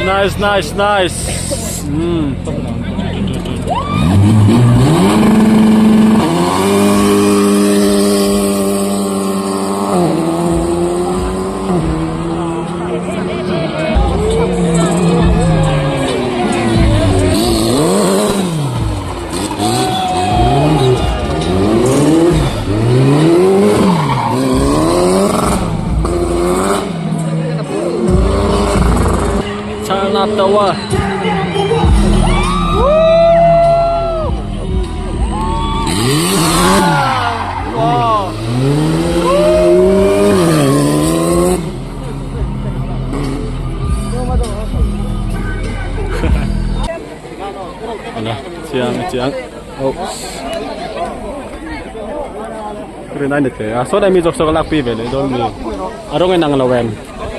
Nice nice nice. Mm. Turn up the wa. Chiang chiang. Oh. Rin ai ni te a. So dai mi jok sok lak pi ve le don mi. A rong in ang lo em.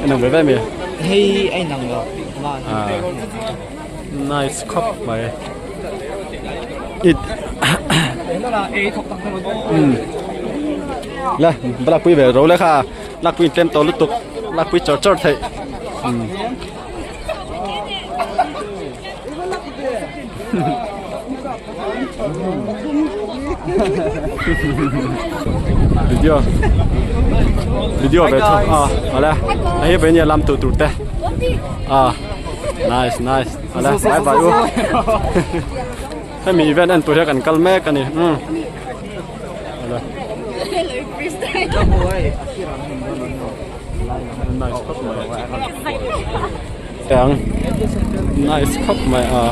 In ang ve ve mi. Hei ai nang lo. À. Nice khop mai. It. Ừ. Le, bala pui ve ro le kha. Lak pui tlem to lutuk. Lak pui chor chor thei. Ừ. Video video ve thung a ale a hi ve nia lam tu tur te a nice nice ale bye bye u hemi event en tur hian kan kal mek ani um ale nice khawp mai Teng nice khawp mai a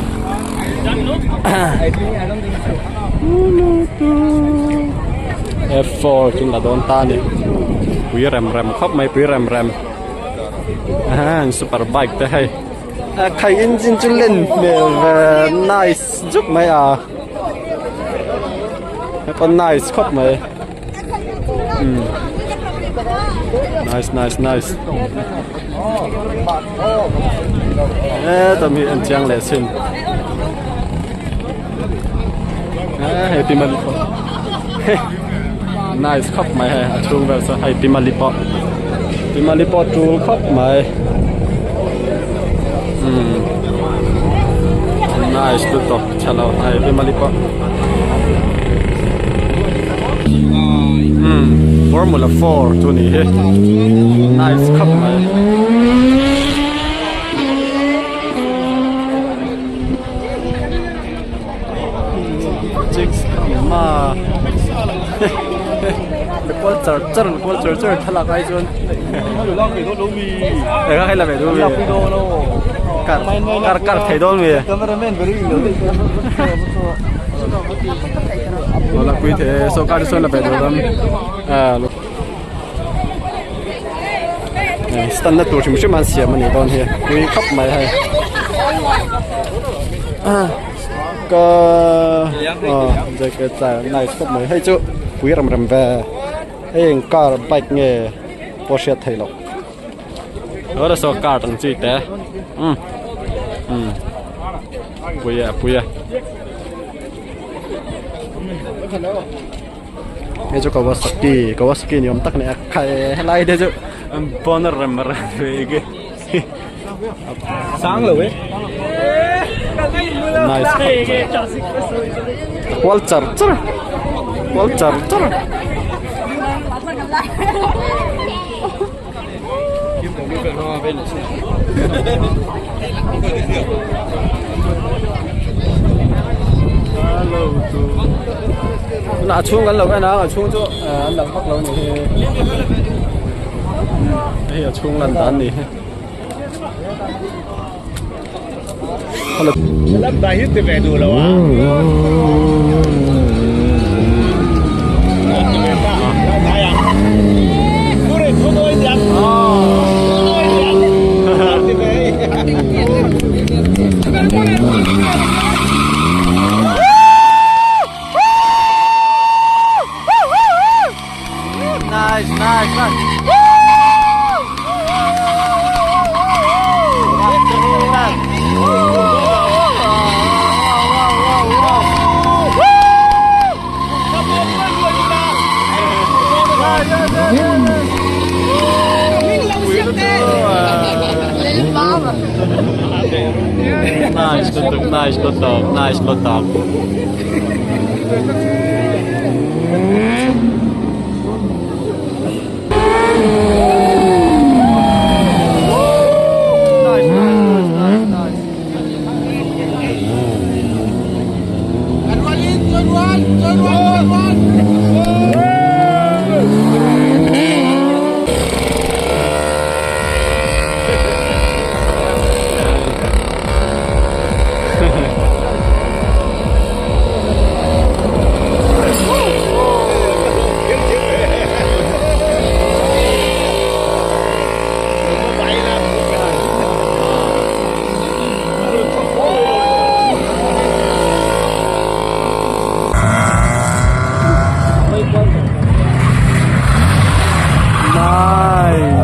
F4 chu la dawn ta ni pui rem rem khawp mai pui rem rem ah super bike te hei a khai engine chu len hmel ve nice zuk mai a hepa nice khawp mai. Nice nice nice hetam hi an chiang leh sin hei pi mali pawh nice khawp mai hei a chhung vel saw hei pi mali pawh pi mali pawh tul khawp mai umm nice lutuk chhelo hei pi mali pawh. Umm formula 4 chu ni hi nice khawp mai ma kual char char kual char char thlalak ai chuan eng a hei la ve duh mi kar kar kar thei dawn mi. La pui the so kar chuan la ve duh lam ah stand na tur hrim hrim an siam ani dawn hi pui khawp mai hei ka jacket nice khawp mai hei chu pui rem rem ve hei eng car bike nge pawh hriat theih loh. Đó là số car tầng chi té. Ừ. Ừ. Pui a pui a. Hei chu Kawasaki, Kawasaki ni awm tak ni a khai helai te chu pawn a rem rem ve ge. Sang lo e. Nice. Kual char char. Kual char char. A chhung kan lo en a a chhung chu an lang vak lo a ni hi hei a chhung lan dan a ni hi. Nice, nice, nice. Nice lutuk nice lutuk. Nice nice nice nice nice. Nice.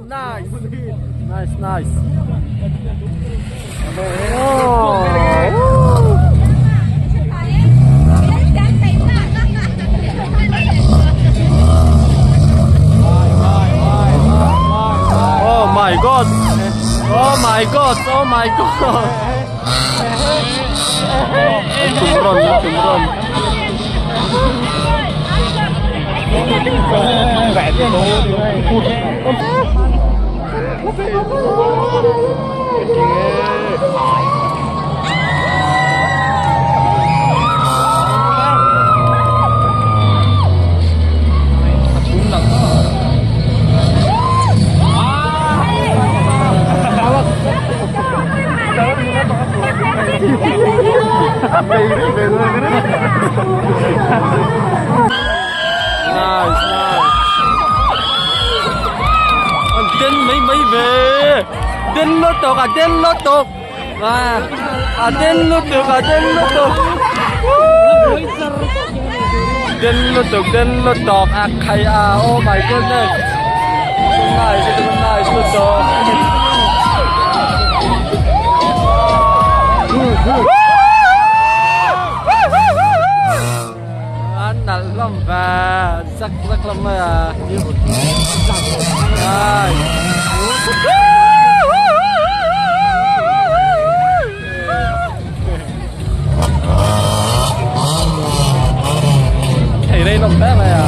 Nice. Nice, nice. Oh. Oh my god. Oh my god. Oh my god. Tum rawn, tum rawn. Nice, nice. An den mai mai ve. Den lutuk a den lutuk. À, a den lutuk a den lutuk. Den lutuk den lutuk a khai a oh my goodness. Nice, nice lutuk. An nalh hlawm ve zak zak hlawm mai a. Thei rei hlawm hle mai a.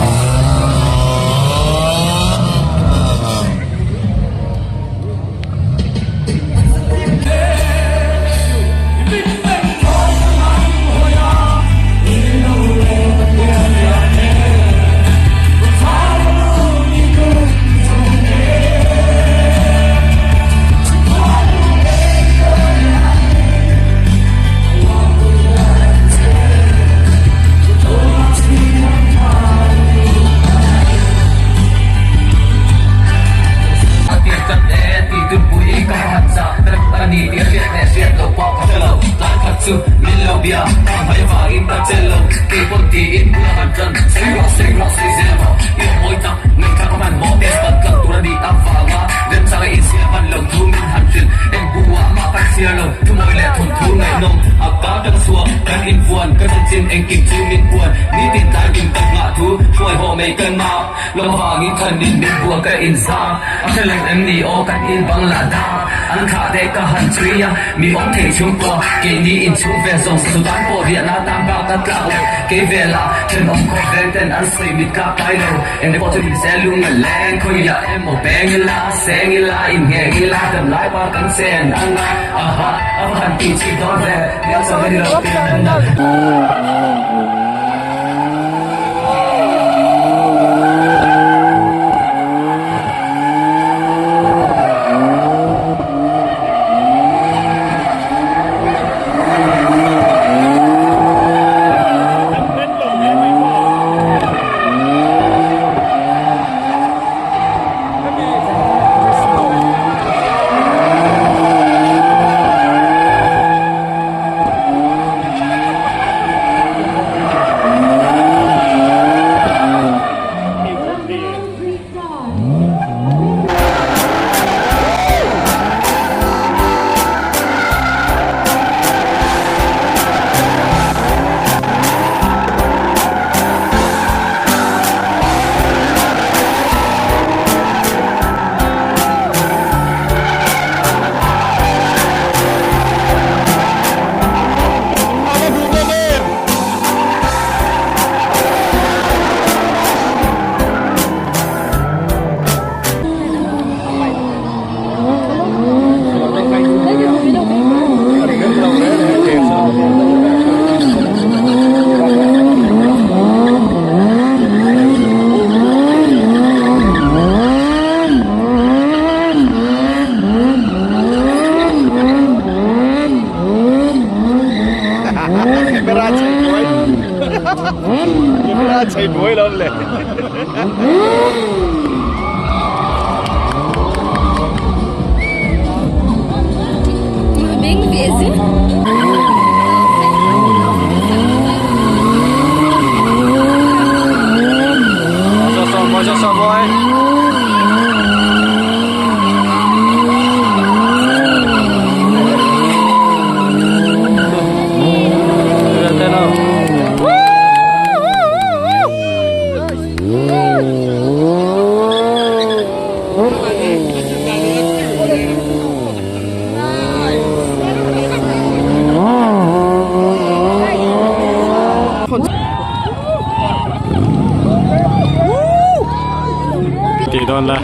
Tih dawn la.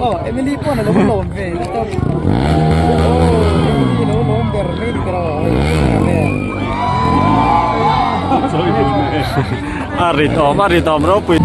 Oh, Emily pawh a lo lawm ve Emily lo lawm ber mai ni ber A rit awm a rit awm ropui.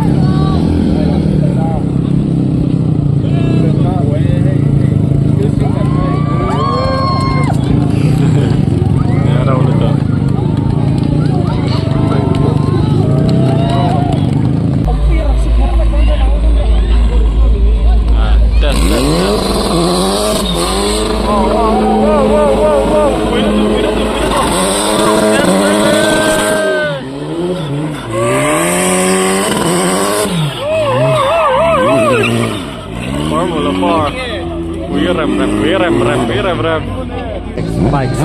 Formula 4 Pui rem rem pui rem rem pui rem rem Bikes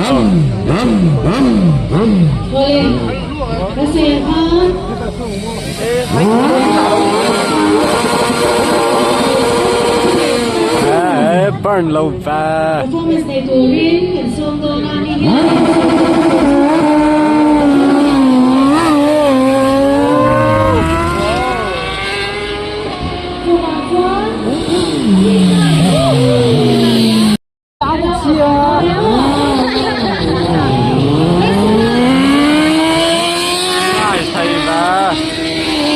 Eh, burn lo ve. Performance nei turin kan sawm dawn a ni hian. Chuvang chuan Nice thei ve.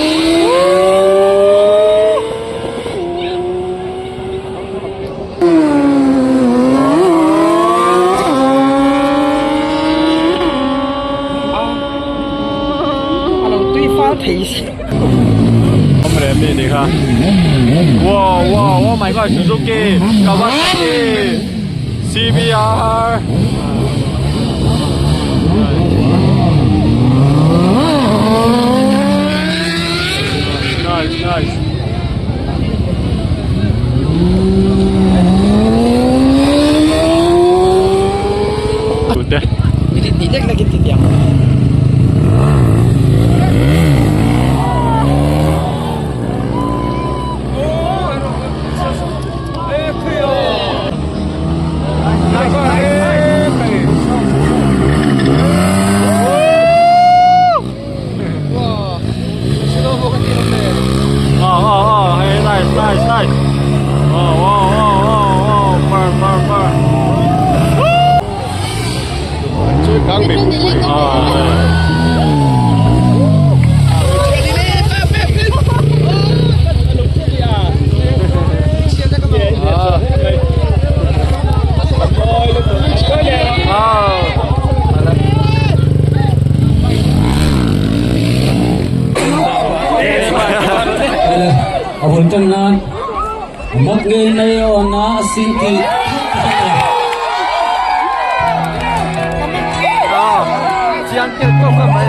A lo tui fal thei si. Awm rem mi ni kha. Wow wow oh my god Suzuki Kawasaki CBR Nice nice. Tute. Minute hnih lek lek in ti tiang. Oh oh oh hey nice nice nice. Oh oh oh oh oh burn burn burn. A bul tan nan mak ngei mai aw na a sin ti. Chiang tel ko ka mai.